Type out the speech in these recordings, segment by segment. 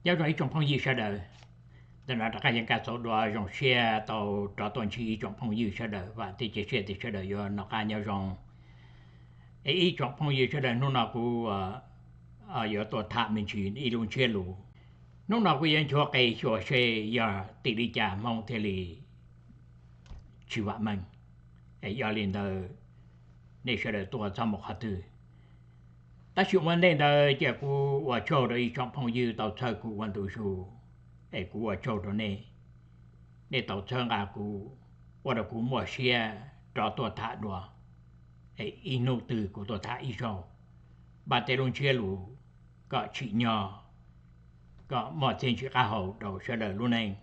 Nyob zoo ib tsoom phooj ywg sawv daws, ntawm no rov qab yeej kaj xauv dua zoo siab tau rov tuaj ntsib ib tsoom phooj ywg sawv daws, vam thiab cia siab tias sawv daws yuav noj qab nyob zoo. Es ib tsoom phooj ywg sawv daws, hnub no kuv yuav tuaj tham me ntsis ib lub ntsiab lus. Hnub no kuv yuav nchuav qe xyuas seb yog tim li cas Hmoob thiaj li tsis vam meej. Es yog li ntawd, nej sawv daws tuaj txhob mus qhov twg. Tab sis ua ntej ntawd ces kuv ua tsaug rau ib tsoom phooj ywg tau txhawb kuv ua ntu zus, es kuv ua tsaug rau nej. Nej tau txhawb nqa kuv, ua rau kuv muaj siab rov tuaj tham dua. Es ib hnub twg kuv tuaj tham ib zaug, npaj tej lub ntsiab lus kom tsim nyog, kom muaj txiaj ntsim qab hau rau sawv daws lub neej.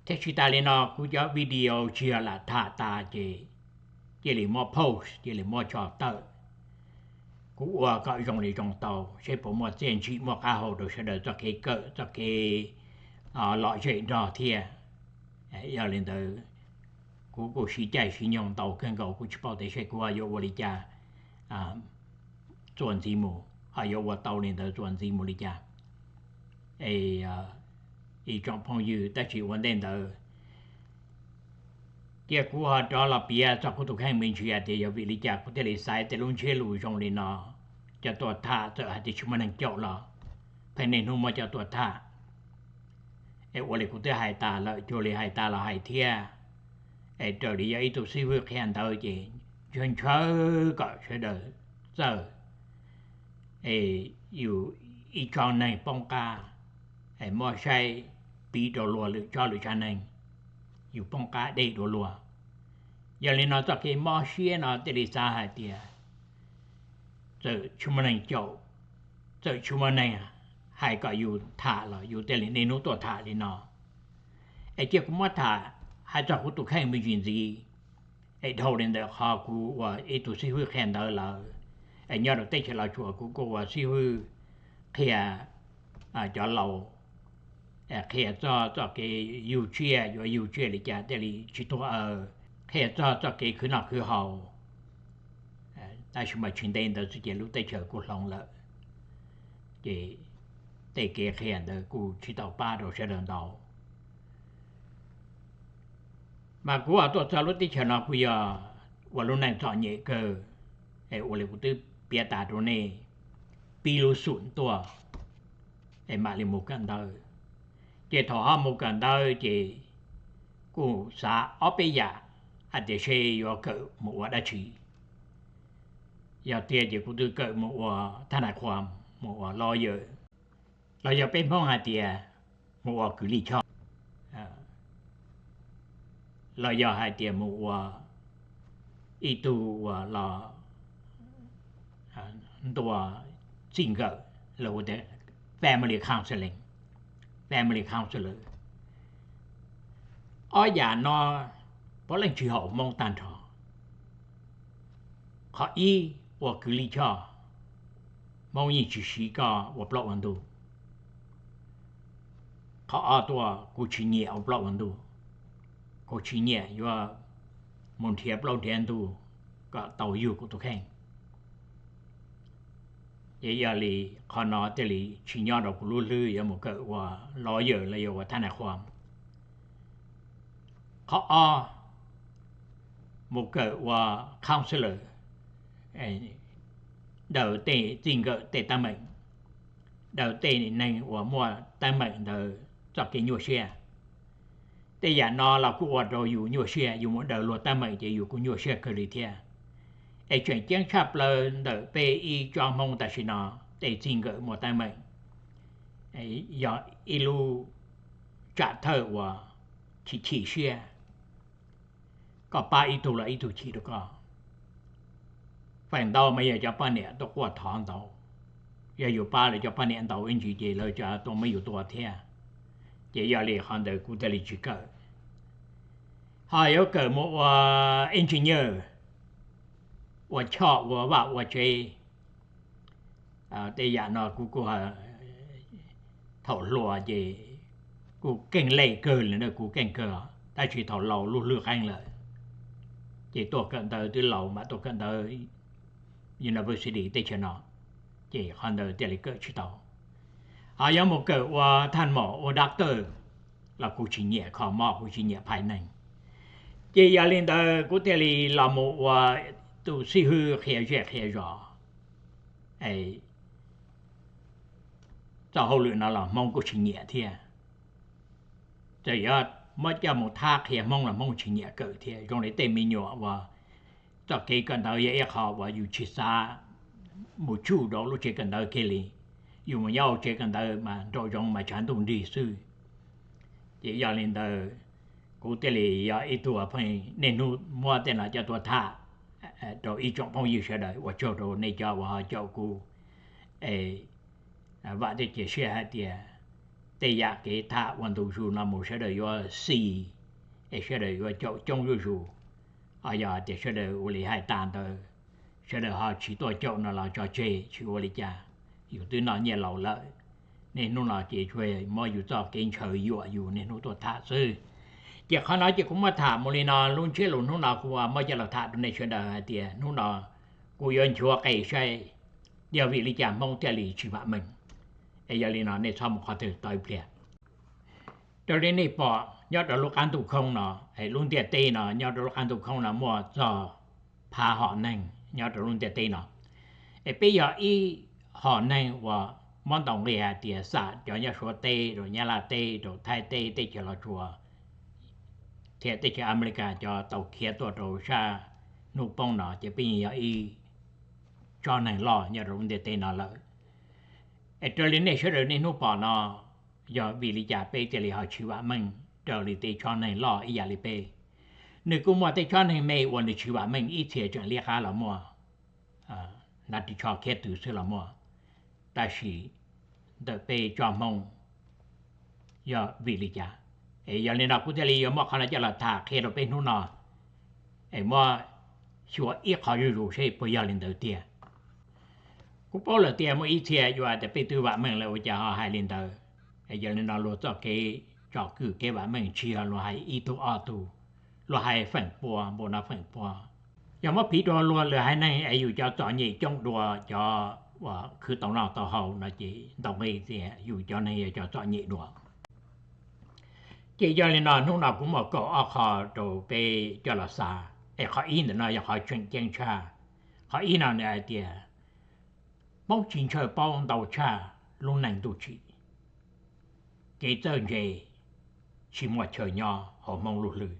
Thiab tsis tas li no, kuv cov video tsis yog lam tham tas ces cia li muab post, cia li muab tso tawm. Kuv ua kom zoo li zoo tau, seb puas muaj txiaj ntsim muaj qab hau rau sawv daws txoj kev kawm, txoj kev lom zem nrog thiab. Yog li ntawd, kuv kuj siv caij siv nyoog ntau kawg nkaus, kuv tsis paub tias seb kuv ho yuav ua li cas txuas ntxiv mus, ho yuav ua tau li ntawd txuas ntxiv mus li cas. Es ib tsoom phooj ywg, tab sis ua ntej ntawd cia kuv ho rov los piav txog kuv tus kheej me ntsis tias yog vim li cas kuv thiaj li xaiv tej lub ntsiab lus zoo li no coj tuaj tham. Txawm hais tias tsis muaj neeg caum los pheej niaj hnub muab coj tuaj tham. Es ua li kuv twb hais tas lawm, cuag li hais tas los hais thiab. Es raws li yog ib tug xib hwb qhia ntawd ces ntshaw ntshaw kom sawv daws txawj, es yus ib tsob neeg poob qab, es muab saib piv rau luag lwm tsob lwm tsav neeg, yus poob qab deb dua luag. Yog li no txoj kev mob siab no thiaj li xav hais tias txawm tsis muaj neeg caum, txawm tsis muaj neeg hais kom yus tham los yus thiaj li niaj hnub tuaj tham li no. Es cia kuv muab tham hais txog kuv tus kheej me ntsis ntxiv. Es dhau li ntawd qhov kuv ua ib tug xib hwb qhia ntawv lawm, es nyob rau teb chaws Los Tsuas kuv kuj ua xib hwb qhia cov laus, qhia txog txoj kev yug tsiaj, yuav yug tsiaj li cas thiaj li tsis tuag aws, qhia txog txoj kev khwv noj khwv haus. Tab sis mas tsis ntev ntawd xwb ces lub teb chaws kuj hloov lawm, ces tej kev qhia ntawd kuj tsis tau pab rau sawv daws ntau. Mas kuv tuaj txog lub teb chaws no kuj yog ua lub neej txom nyem kawg, es ua li kuv twb piav tas rau nej, pib lub xum tuaj, es mam li mus kawm ntawv. Ces thaum ho mus kawm ntawv ces kuj xav ob peb yam hais tias seb yuav kawm mus ua dab tsi. Yog tiag ces kuv twb kawm mus ua thab nais qhuas, mus ua lawyer, los yog peb Hmoob hais tias mus ua kws lij choj, los yog hais tias mus ua ib tug uas los ntuas txij nkawm, los ua tias family counseling, family counselor. Ob yam no puav leej tsis haum Hmoob tag nrho. Qhov ib, ua kws lij choj, Hmoob yeej tsis siv koj ua plaub ua ntug. Qhov ob tuaj, kuv tsis nyiam ua plaub ua ntug, kuv tsis nyiam yuav mus nrhiav plaub nrhiav ntug kom tau yug kuv tus kheej. Ces yog li qhov no thiaj li tsis nyob rau kuv lub hlwb yuav mus kawm ua lawyer los yog ua thab nais qhuas. Qhov ob, mus kawm ua counselor, daws tej txij nkawm tej teeb meem, daws tej neeg uas muaj teeb meem ntawd txoj kev nyuaj siab. Tej yam no los kuj ua rau yus nyuaj siab, yus mus daws luag teeb meem ces yus kuj nyuaj siab kawg li thiab. Es tseem ceeb tshaj plaws ntawm peb ib tsob Hmoob tam sim no, tej txij nkawm muaj teeb meem, yog ib lub tsam thawj uas chim chim siab. Koj pab ib tug los ib tug chim rau koj. Feem ntau mas yog cov poj niam tuaj quaj thov ntau. Yog yus pab lawv cov poj niam ntau ib ntsis ces lawv cov tuaj muab yus tua thiab. Ces yog li qhov ntawd kuv thiaj li tsis kawm. Ho yuav kawm mus ua engineer, ua choj ua vaj ua tsev. Tej yam no kuv kuj, thaum hluas ces kuj keej lej kawg li na, kuv keej kawg, tab sis thaum laus lub hlwb qeeb lawm, ces tuaj kawm ntawv twb laus mam tuaj kawm ntawv university teb chaws no, ces qhov ntawd thiaj li kawm tsis tau. Ho yog mus kawm ua thaj maum ua doctor los kuv tsis nyiam kho mob, kuv tsis nyiam phais neeg. Ces yog li ntawd kuv thiaj li los mus ua tus xib hwb qhia zej qhia zos. Txoj hauj lwm no los Hmoob kuj tsis nyiam thiab. Txawm yog muab coj mus thab qhia Hmoob los Hmoob tsis nyiam kawm thiab. Zoo li tej me nyuam uas txoj kev kawm ntawv yog ib qho uas yus tsis xav mus tsuj rau lub tsev kawm ntawv kiag li, yus mus nyob hauv tsev kawm ntawv mas nraum zoov mas tshav ntuj nrig xwb. Ces yog li ntawd, kuv thiaj li yog ib tug pheej niaj hnub muab tej no coj tuaj tham rau ib tsoom phooj ywg sawv daws, ua tsaug rau nej cov uas ho caum kuv. Es vam thiab cia siab hais tias tej yam kev tham ua ntu zus no mus sawv daws yuav xis, es sawv daws yuav caum coob zuj zus. Ho yog tias sawv daws ua li hais tas ntawd, sawv daws ho tsis tuaj caum no los tso tseg tsis ua li cas, yus twb noj nyiaj laus lawm. Niaj hnub no ces tsuas muab yus txoj kev ntshaw yuam yus niaj hnub tuaj tham xwb. Ces qhov no ces kuv muab tham mus li no, lub ntsiab lus hnub no kuv muab coj los tham rau nej sawv daws hais tias hnub no kuv yuav nchuav qe saib yog vim li cas Hmoob thiaj li tsis vam meej. Es yog li no nej txhob mus qhov twg, tos ib pliag. Raws li nej pom nyob rau lub qab ntuj khoob no, es lub ntiaj teb no, nyob rau lub qab ntuj khoob no muaj txog phav hom neeg nyob rau lub ntiaj teb no. Es peb yog ib hom neeg uas muab ntaus nqi hais tias xam cov nyob Suav teb rau Nyab Laj teb rau Thaib teb, teb chaws Los Tsuas thiab teb chaws Amelikas cov tau khiav tuaj rau sab hnub poob no, ces peb yeej yog ib tsob neeg loj nyob rau lub ntiaj teb no lawm. Es raws li nej sawv daws niaj hnub pom no, yog vim li cas peb thiaj li ho tsis vam meej raws li tej tsob neeg loj ib yam li peb? Nws kuj muaj tej tsob neeg me uas nws tsis vam meej, ib txhia tseem liab qab los muaj, hnav ris tsho khiab tw xwb los muaj, tab sis ntawm peb tsob Hmoob yog vim li cas? Es yog li no kuv thiaj li yuav muab qhov no coj los tham qhia rau peb hnub no, es muab xyuas ib qho zuj zus seb puas yog li ntawd tiag. Kuv paub lawm tias muaj ib txhia yuav tias peb twb vam meej lawm ua cas ho hais li ntawd. Es yog li no luag txoj kev tsom kwm kev vam meej tsis yog luag hais ib tug ob tug, luag hais feem pua npaum no feem pua. Yog muab piv rau luag lwm haiv neeg es yus cov txom nyem coob dua cov uas khwv tau noj tau haus no ces ntaus nqi tias yus cov neeg yog cov txom nyem dua. Ces yog li no hnub no kuv muaj kaum ob qho rau peb coj los xav, es qhov ib ntawm no yog qhov tseem ceeb tshaj. Qhov ib no nws hais tias Hmoob tsis ntshaw paub ntau tshaj lub neej ntuj tsim, kev txawj ntse tsis muaj chaw nyob hauv Hmoob lub hlwb.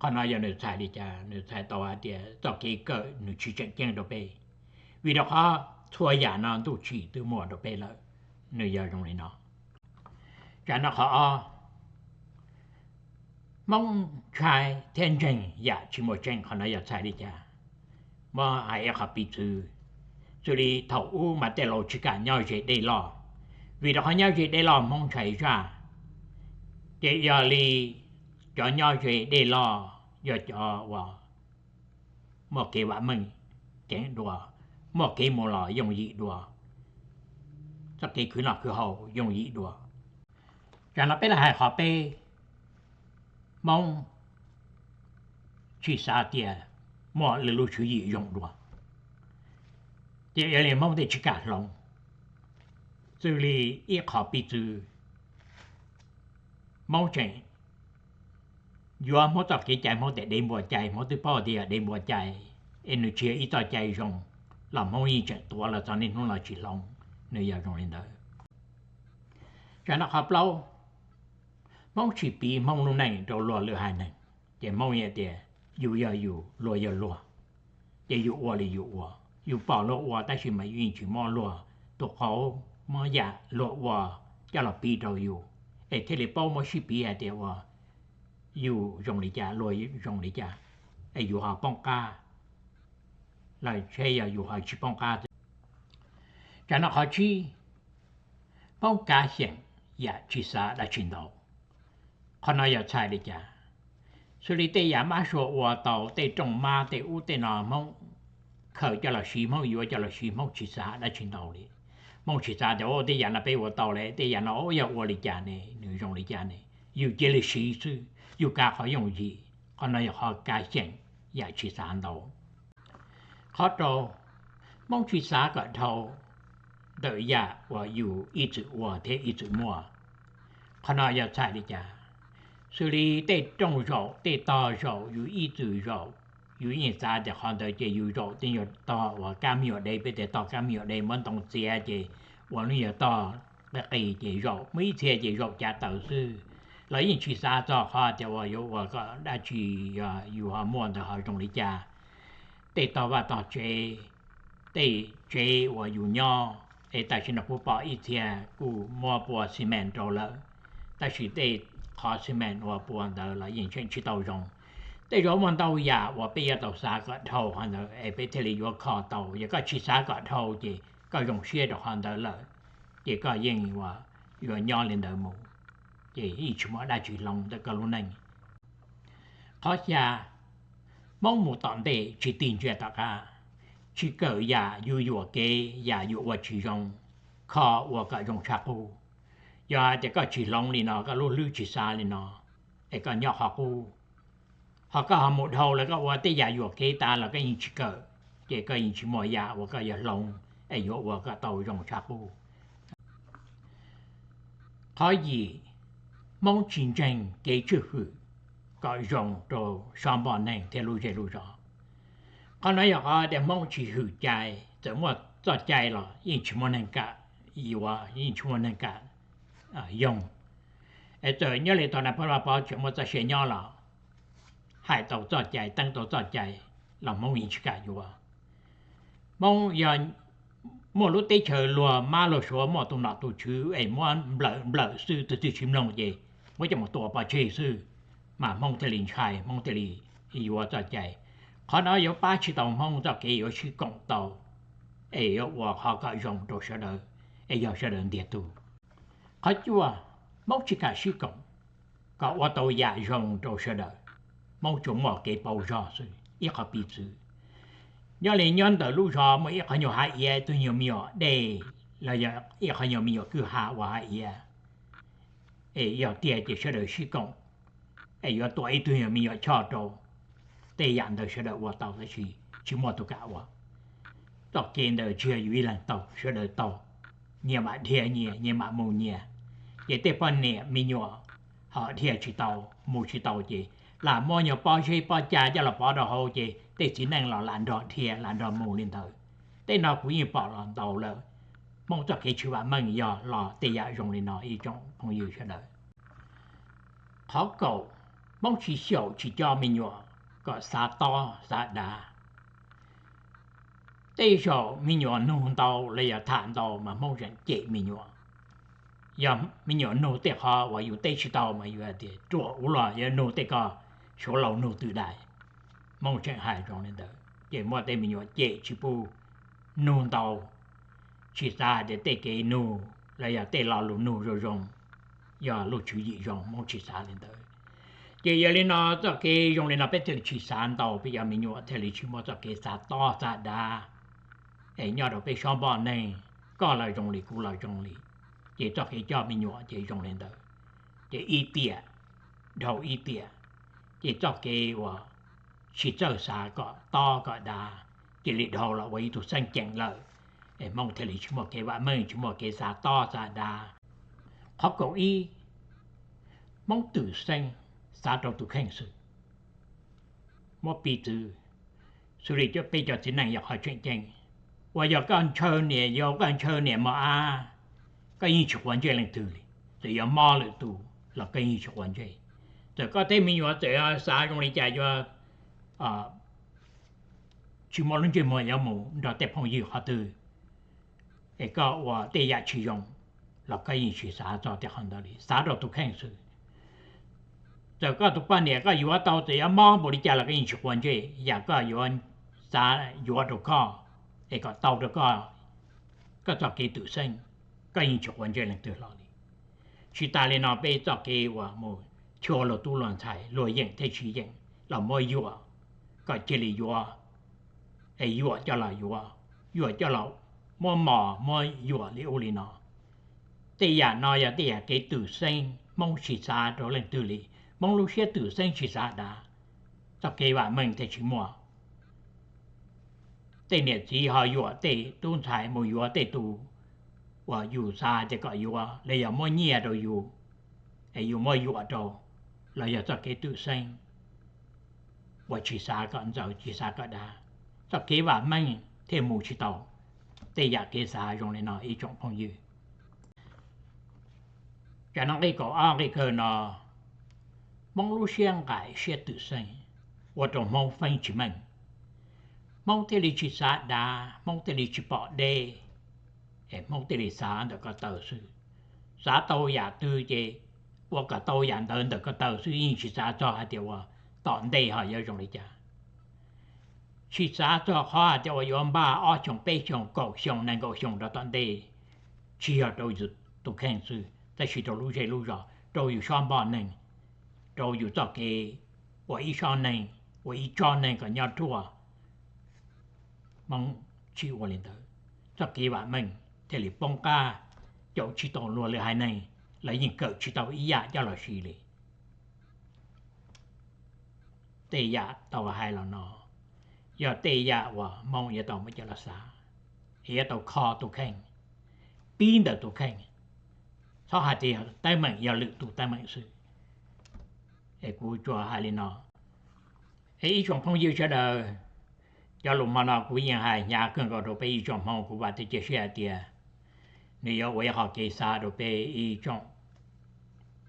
Qhov no yog nws txhais li cas? Nws txhais tau hais tias txoj kev kawm nws tsis tseem ceeb rau peb, vim rau qhov txhua yam no ntuj tsim twb muaj rau peb lawm. Nws yog zoo li no. Tsam no qhov ob, Hmoob ntshai thiab ntseeg yam tsis muaj tseeb, qhov no yog txhais li cas? Muab hais ib qho piv txwv, xws li thaum ub mas tej laus tsis kam nyob ze dej loj, vim rau qhov nyob ze dej loj Hmoob ntshai zaj. Ces yog li cov nyob ze dej loj yog cov uas muaj kev vam meej ceev dua, muaj kev mus los yooj yim dua, txoj kev khwv noj khwv haus yooj yim dua. Tsam no peb los hais qhov peb Hmoob tsis xav tias muaj lwm lub tswv yim zoo dua, ces yog li Hmoob thiaj tsis kam hloov. Xws li ib qho piv txwv, Hmoob tseem yuav Hmoob txoj kev cai, Hmoob tias dev npua cai, Hmoob twb paub tias yog dev npua cai, es nws tsis yog ib txoj cai zoo, los Hmoob yeej tseem tuav los txog niaj hnub no tsis hloov, nws yog zoo li ntawd. Tsam no qhov plaub, Hmoob tsis piv Hmoob lub neej rau luag lwm haiv neeg, ces Hmoob yeej tias yus yog yus, luag yog luag, ces yus ua li yus ua, yus pom luag ua tab sis mas yus yeej tsis muab luag tus qauv, muab yam luag ua coj los piv rau yus, es thiaj li paub muab sib piv hais tias ua yus zoo li cas luag zoo li cas, es yus ho poob qab los seb yog yus ho tsis poob qab. Tsam no qhov tsib, Hmoob kav xyeem yam tsis xav dab tsi ntau. Qhov no yog txhais li cas? Xws li tej yam mab sua ua tau, tej rooj mab tej ub tej no Hmoob khaws coj los siv, Hmoob yuav coj los siv, Hmoob tsis xav dab tsi ntau li. Hmoob tsis xav tias ua tej yam no peb ua tau li, tej yam no yog ua li cas ne, nws zoo li cas ne, yus cia li siv xwb, yus kav qhov yooj yim. Qhov no yog qhov kav xyeem yam tsis xav ntau. Qhov rau, Hmoob tsis xav kom dhau ntawm yam uas yus ib txwm ua thiab ib txwm muaj. Qhov no yog txhais li cas? Xws li tej rooj zaum, tej tog zaum, yus ib txwm zaum, yus yeej xav tias qhov ntawd ces yus zaum tej nyuag tog uas kab me nyuam dev, peb tias tog kab me nyuam dev muab ntoo txiav ces ua lub nyuag tog qis qis ces zaum muaj ib txhia ces zaum cav taws xwb, los yeej tsis xav txog qhov tias uas yuav ua kom dab tsi, yog yus ho muaj ntawd ho zoo li cas. Tej tog vaj tog tsev, tej tsev uas yus nyob, es tam sim no kuv pom ib txhia kuj muab pua xi mes rau lawm, tab sis tej qhov xi mes uas pua ntawd los yeej tseem tsis tau zoo. Tej zaum muaj ntau yam uas peb yuav tau xav kom dhau qhov ntawd es peb thiaj li yuav kho tau. Yog koj tsis xav kom dhau ces koj zoo siab rau qhov ntawd lawm, ces koj yeej yuav nyob li ntawd mus, ces yeej tsis muaj dab tsi hloov ntawm koj lub neej. Qhov xya, Hmoob mus tom ntej tsis tig ntsia tom qab, tsis kawm yam yus yuam kev, yam yus ua tsis zoo, kho ua kom zoo tshaj qub. Yog hais tias koj tsis hloov li no, koj lub hlwb tsis xav li no, es koj nyob qhov qub, ho koj ho mus dhau lawm koj ua tej yam yuam kev tas los koj yeej tsis kawm, ces koj yeej tsis muaj yam uas koj yuav hloov es yuav ua kom tau zoo tshaj qub. Qhov yim, Hmoob tsis ntseeg kev tswj hwm kom zoo rau sab npoj neeg thiab lub zej lub zos. Qhov no yog qhov tias Hmoob tsis hwm cai, txawm muaj txoj cai los yeej tsis muaj neeg kam yuav, yeej tsis muaj neeg kam yoog. Es txawm nyob li thaum Nais Phoo Vaj Pov tseem muaj txoj sia nyob los hais tau txoj cai, teeb tau txoj cai los Hmoob yeej tsis kam yuav. Hmoob yog muaj lub teb chaws luag mab luag suav, muaj tus nom tus tswv es muab nplawm nplawm xwb, tus twg tsis mloog ces muab coj mus tua pov tseg xwb, mas Hmoob thiaj li ntshai, Hmoob thiaj li yuav txoj cai. Qhov no yuav pab tsis tau Hmoob txoj kev yuav sib koom tau es yuav ua qhov kom zoo rau sawv daws, es yog sawv daws ntiag tug. Qhov cuaj, Hmoob tsis kam sib koom kom ua tau yam zoo rau sawv daws. Hmoob tsuas muaj kev pauv zog xwb. Ib qho piv txwv, nyob li nyob ntawm lub zos muaj ib qho nyuag hav iav, ib tug nyuag me nyuam dej, los yog ib qho nyuag me nyuam kwj ha uas hav iav, es yog tiag ces sawv daws sib koom es yuav tua ib tug nyuag me nyuam choj rau. Tej yam ntawd sawv daws ua tau tab sis tsis muaj tus kam ua. Txoj kev ntawd tsis yog yus ib leeg taug, sawv daws taug, nyias mam dhia nyias, nyias mam mus nyias. Ces tej poj niam me nyuam ho dhia tsis tau, mus tsis tau ces lam muab nyuag pob zeb pob ca coj los pov rau hauv ces tej txiv neej los lam nrog dhia lam nrog mus li ntawd. Tej no kuv yeej pom los ntau lawm. Hmoob txoj kev tshwm vam meej yog los tej yam zoo li no ib tsoom phooj ywg sawv daws. Qhov kaum, Hmoob tsis xyaum tsis coj me nyuam kom xav tob xav dav. Tej zaum me nyuam nug ntau los yog tham ntau mas Hmoob tseem cem me nyuam. Yog me nyuam nug tej qhov uas yus teb tsis tau mas yus hais tias ruam ua luaj, yog nug tej ko suav laus nug twm dais. Hmoob tseem hais zoo li ntawd ces muab tej me nyuam cem tsis pub nug ntau, tsis xav hais tias tej kev nug los yog tej lo lus nug zoo zoo yog lub tswv yim zoo, Hmoob tsis xav li ntawd. Ces yog li no txoj kev zoo li no peb thiaj li tsis xav ntau, peb cov me nyuam thiaj li tsis muaj txoj kev xav tob xav dav, es nyob rau peb sab npoj neeg, koj los zoo li kuv los zoo li, ces txoj kev coj me nyuam ces zoo li ntawd. Ces ib tiam dhau ib tiam, ces txoj kev uas tsis txawj xav kom tob kom dav cia li dhau los ua ib tug xeeb ceem lawm, es Hmoob thiaj li tsis muaj kev vam meej, tsis muaj kev xav tob xav dav. Qhov kaum ib, Hmoob twm xeeb xav rau tus kheej xwb. Muab piv txwv, xws li peb cov txiv neej yog qhov tseem ceeb, uas yog koj ntshaw niam yau, koj ntshaw niam mos ab, koj yeej tsis quav ntsej leej twg li. Txawm yuav mob lwm tus los koj yeej tsis quav ntsej. Txawm koj tej me nyuam txawm xav zoo li cas yuav tsis muaj lub ntsej muag yuav mus nrog tej phooj ywg qhov twg, es koj ua tej yam tsis zoo los koj yeej tsis xav txog tej qhov ntawd li, xav rau tus kheej xwb. Txawm koj tus poj niam koj yuav tau txawm yuav mob npaum li cas los koj yeej tsis quav ntsej, yam koj yuav xav yuav rau koj, es kom tau rau koj, koj txoj kev twm xeeb, koj yeej tsis quav ntsej leej twg hlo li. Tsis tas li no peb txoj kev uas mus chua luag tub luag ntxhais, luag yeem thiab tsis yeem los muab yuam, kom cia li yuav, es yuam coj los yuav, yuam coj los muab mos muab yuam li ub li no. Tej yam no yog tej yam kev twm xeeb, Hmoob tsis xav rau leej twg li. Hmoob lub siab twm xeeb tsis xav dav, txoj kev vam meej thiaj tsis muaj. Tej niam txiv ho yuam tej tub ntxhais mus yuav tej tus uas yus xav tias kom yuav los yog muab nyiaj rau yus, es yus muab yuam rau, los yog txoj kev twm xeeb uas tsis xav kom ntxaws tsis xav kom dav, txoj kev vam meej thiaj mus tsis tau tej yam kev xav zoo li no ib tsoom phooj ywg. Tsam no nqi kaum ob nqi kawg no, Hmoob lub siab nqaim siab twm xeeb ua rau Hmoob feeb tsis meej. Hmoob thiaj li tsis xav dav, Hmoob thiaj li tsis pom deb, es Hmoob thiaj li xav ntawm ko taw xwb. Xav tau yam twg ces ua kom tau yam ntawd ntawm ko taw xwb, yeej tsis xav txog hais tias uas tom ntej ho yuav zoo li cas. Tsis xav txog qhov hais tias uas yuav npaj ob xyoos peb xyoos kaum xyoo nees nkaum xyoo rau tom ntej, tsis yog rau yus tus kheej xwb, tab sis rau lub zej lub zos, rau yus sab npoj neeg, rau yus txoj kev ua ib sab neeg, ua ib tsob neeg kom nyob ruaj. Hmoob tsis ua li ntawd, txoj kev vam meej thiaj li poob qab, caum tsis tau luag lwm haiv neeg, lawv yeej kawm tsis tau ib yam coj los siv li. Tej yam tau hais los no yog tej yam uas Hmoob yuav tau muab coj los xav, yuav tau kho tus kheej, pib ntawm tus kheej, txhob hais tias teeb meem yog lwm tus teeb meem xwb. Es kuv tsuas hais li no, es ib tsoom phooj ywg sawv daws, cov lus hmo no kuv yeej hais hnyav kawg nkaus rau peb ib tsoom Hmoob, kuv vam thiab cia siab hais tias nws yuav ua ib qho kev xav rau peb ib tsoom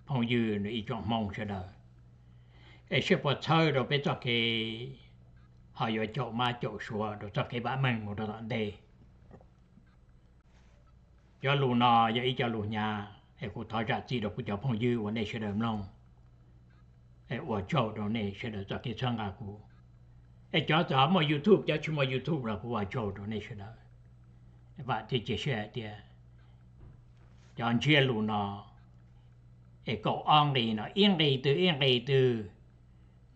phooj ywg, nws ib tsoom Hmoob sawv daws, es seb puas txhawb rau peb txoj kev ho yuav caum mab caum suav rau txoj kev vam meej mus rau tom ntej. Cov lus no yog ib co lus hnyav, es kuv thov zam txim rau kuv cov phooj ywg uas nej sawv daws mloog, es ua tsaug rau nej sawv daws txoj kev txhawb nqa kuv. Es cov txawm ho muaj YouTube, cov tsis muaj YouTube los kuv ua tsaug rau nej sawv daws. Vam thiab cia siab hais tias cov ntsiab lus no, es kaum ob nqi no ib nqi twg ib nqi twg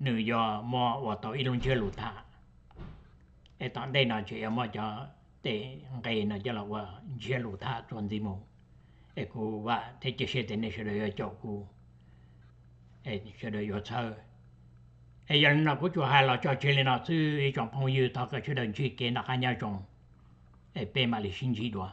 nws yuav muab ua tau ib lub ntsiab lus tham. Es tom ntej no tseem yuav muab cov tej nqe no coj los ua ntsiab lus tham txuas ntxiv mus. Es kuv vam thiab cia siab tias nej sawv daws yuav caum kuv, es sawv daws yuav txhawb. Es yog li no kuv tsuas hais los tso tseg li no xwb ib tsoom phooj ywg, thov kom sawv daws ntsib kev noj qab nyob zoo, es peb mam li sib ntsib dua.